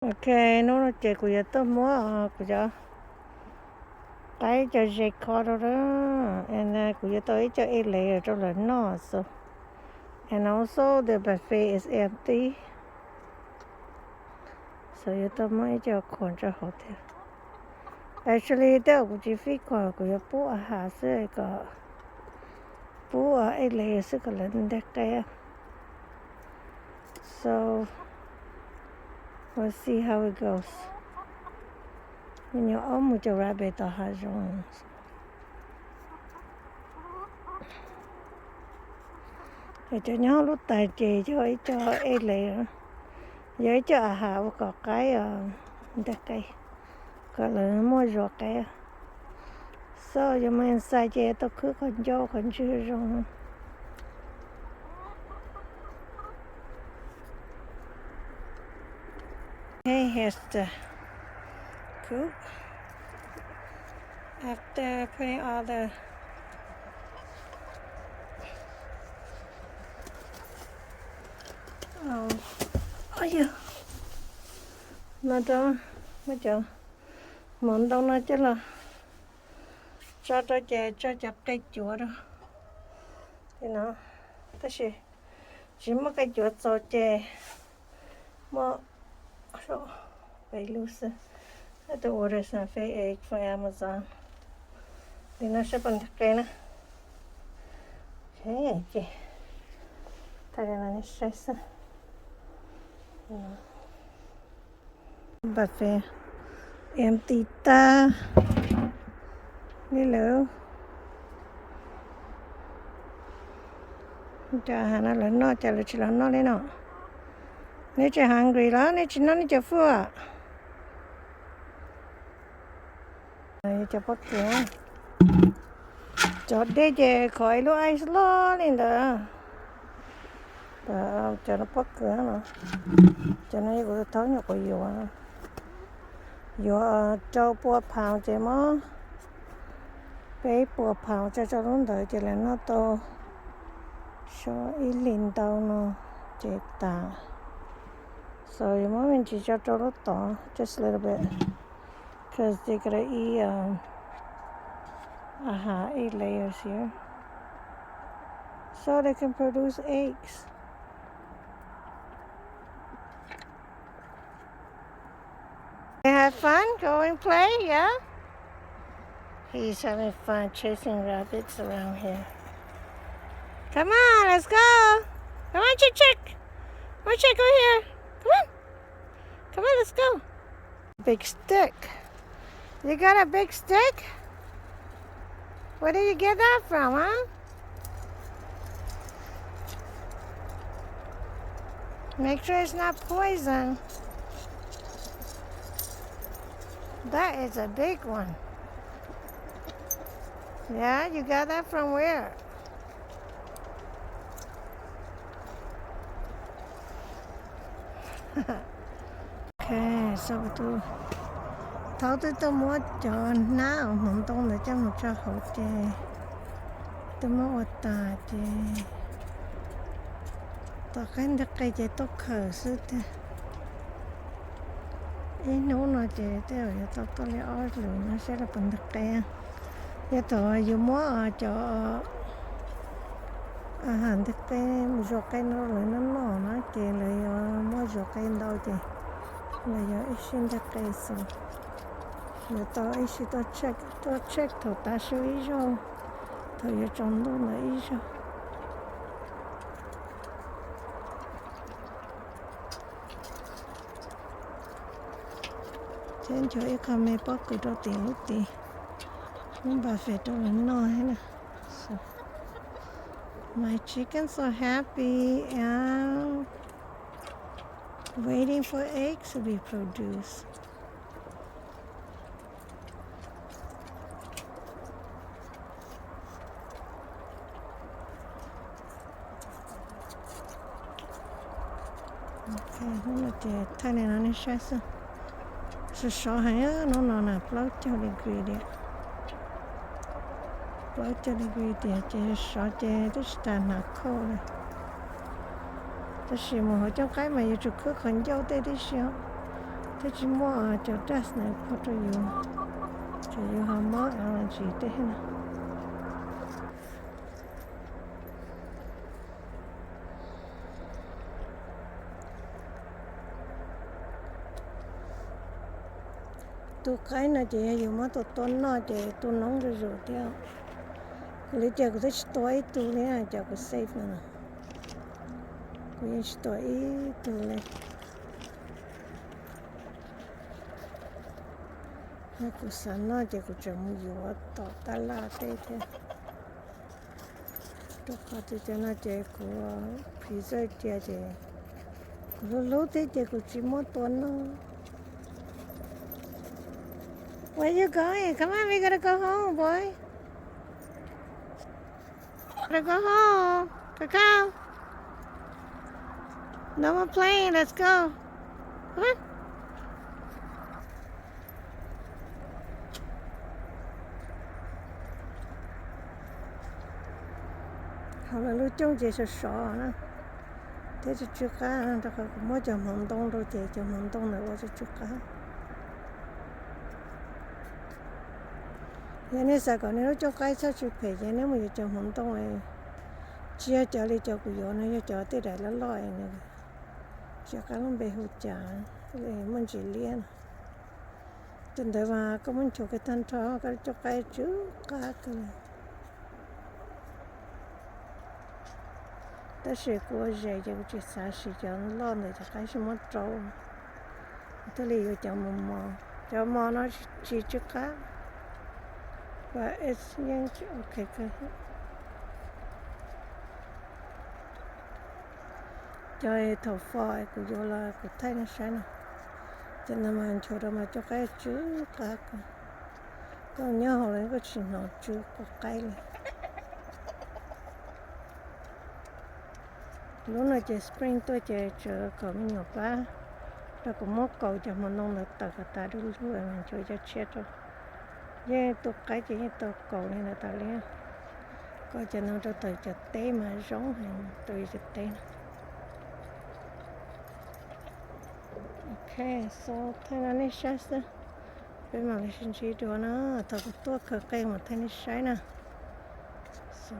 Ok, hnub no ces kuv yuav tuaj muab kuv cov qaib cov zes kho rau na, and then kuv yuav tau ib co egg layer rau lawv noj, so, and also the buffet is empty, so yuav tau muab ib co khuam rau hauv thiab. Actually tej zaum kuv tsis fij khuam, kuv yuav pub a has xwb kom, pub egg layer xwb kom lawv nteg qe. So we'll see how it goes. Me nyuam aub mus caum rabbit tom hav zoov. Es cov nyob lub tais ces yog ib co egg layer, yog ib co a has ua kom qaib nteg qe, kom lawv muaj zuag qe. So yuav mus inside ces tau khwb qhov ncauj qhov ntswg zoo. Okay, here's the coop. After putting all the, oh, oh yeah. No rau, muab cov hmoov ntoo no coj los tso rau ces tso cov qe cuav rau li no, tab sis tsis muaj qe cuav txaus ces muaj peb lub xwb. Have to order some fake egg from Amazon. Li no saib puas nteg qe na. Ok, ces thaij li no nej saib xwb. Buffet empty tag li lawm. Cas no lawv noj, cas lawv tsis los noj li no? Neb tsis hungry los neb tsis noj neb cov food? Cov pob kws, cov dej ces khov ib lub ice loj li ntawd. Cov pob kws no, cov no kuv thaub nyuam qhuav yuav, yuav rau pua pound ces muab peb puas pound tso rau lub ntawd ces lawv noj tau xyov ib hlis ntau no ces tas. So yuav muab me ntsis tso rau lub tod, just a little bit, cause they gotta eat, um, a has, egg layers here, so they can produce eggs. They have fun going play, yeah? He's having fun chasing rabbits around here. Come on, let's go. Come on, Chick Chick. Come on, Chick, over here. Come on. Come on, let's go. Big stick. You got a big stick? Where did you get that from, huh? Make sure it's not poison. That is a big one. Yeah, you got that from where? Ok, so kuv tus thaub twb tuaj muab cov hnab hmoov ntoo ntawd coj mus tso hauv ces twb muab ua tas ces tom qab nteg qe ces tuaj khaws xwb tiag. Ib hnub no ces tej zaum yuav tau tuaj li ob lwm no saib lawv puas nteg qe. Yog thaum yus muab cov a has nteg qe, zuag qe no lawv noj noj na ces lawv yuav muaj zuag qe ntau ces lawv yuav ib sij nteg qe xwb. Yuav tau ib sij tuaj check, tuaj check thaum tav su ib zaug, thaum yuav tsaus ntuj ntawd ib zaug. Thiab nchuav ib qho me pob kws rau tim lub tid, lub npas fes rau lawv noj thiab na. So, my chickens are happy and waiting for eggs to be produced. Hnub no ces thaij li no nej saib xwb. Sov sov heev, hnub no na plaub caug degree tiag. Plaub caug degree tiag ces sov ces twb tsis tas hnav coat li. Tab sis mus hauv cooj qaib mas yuav tsum khwb qhov ncauj tej tib si os. Twb tsis muaj cov dust na pub rau yus, ces yus ho mob allergy tej na. Tu qaib no ces yog yus muab tua tua noj ces tu noob zuj zus thiab. Kuv li cas kuv twb tsis tua ib tug li na, cas kuv safe no. Kuv yeej tsis tua ib tug li. Yog kuv xav noj ces kuv tseem mus yuav tom tab laj tej thiab. Rau qhov tias cov no ces kuv preserve cia ces kuv hlub hlub thiab ces kuv tsis muab tua noj. Where you going? Come on, we gotta go home, boy. Gotta go home. Kakao. No more playing, let's go. Come on. Hauv lawv lub cooj ces sov sov na, thiab tsw tsw qab, rau qhov kuv muab cov hmoov ntoo rau ces cov hmoov ntoo ntawd ua tsw tsw qab. Yog nej xav kom nej lub cooj qaib txhob tsw phem ces nej mus yuav cov hmoov ntoo, tsis yog cov li cov kuv yuav no, yog cov tej daim loj loj, tsis qab lub npe hu cas, muaj ntsis liab no. Cov ntawd mas koj muab nchuav kiag tag nrho koj lub cooj qaib tsw qab kawg li. Tab sis kuv ua zes ces kuv tsis xav siv cov loj ntawd, cov qaib tsis muab rau. Thiaj li yuav cov mos mos, cov mos no tsis tsw qab. But it's yeej ok kawg. Cov thaum fo kuv yuav los kuv thaij nej saib no, cov ntawd mas nchuav rau mas cooj qaib tsw qab kawg. Koj nyob hauv los koj tsis hnov tsw quav qaib li. Lub no ces spring tuaj ces tsuas kom me nyuam pab rau kuv muab kaus cov hmoov ntoo ntawd tawm kom tas du lug mas nchuav cov tshiab rau. Yeej tu qaib ces yeej tau kaus li ntawd tas li. Kom cov no rau tawm cov teb mas zoo heev, tau cov teb no. Ok, so thaij no nej saib xwb. Peb mam li sib ntsib dua na, thaum kuv tuaj khaws qe mam thaij nej saib na. So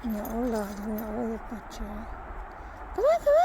Nyuam ub los, nyuam ub pov tseg.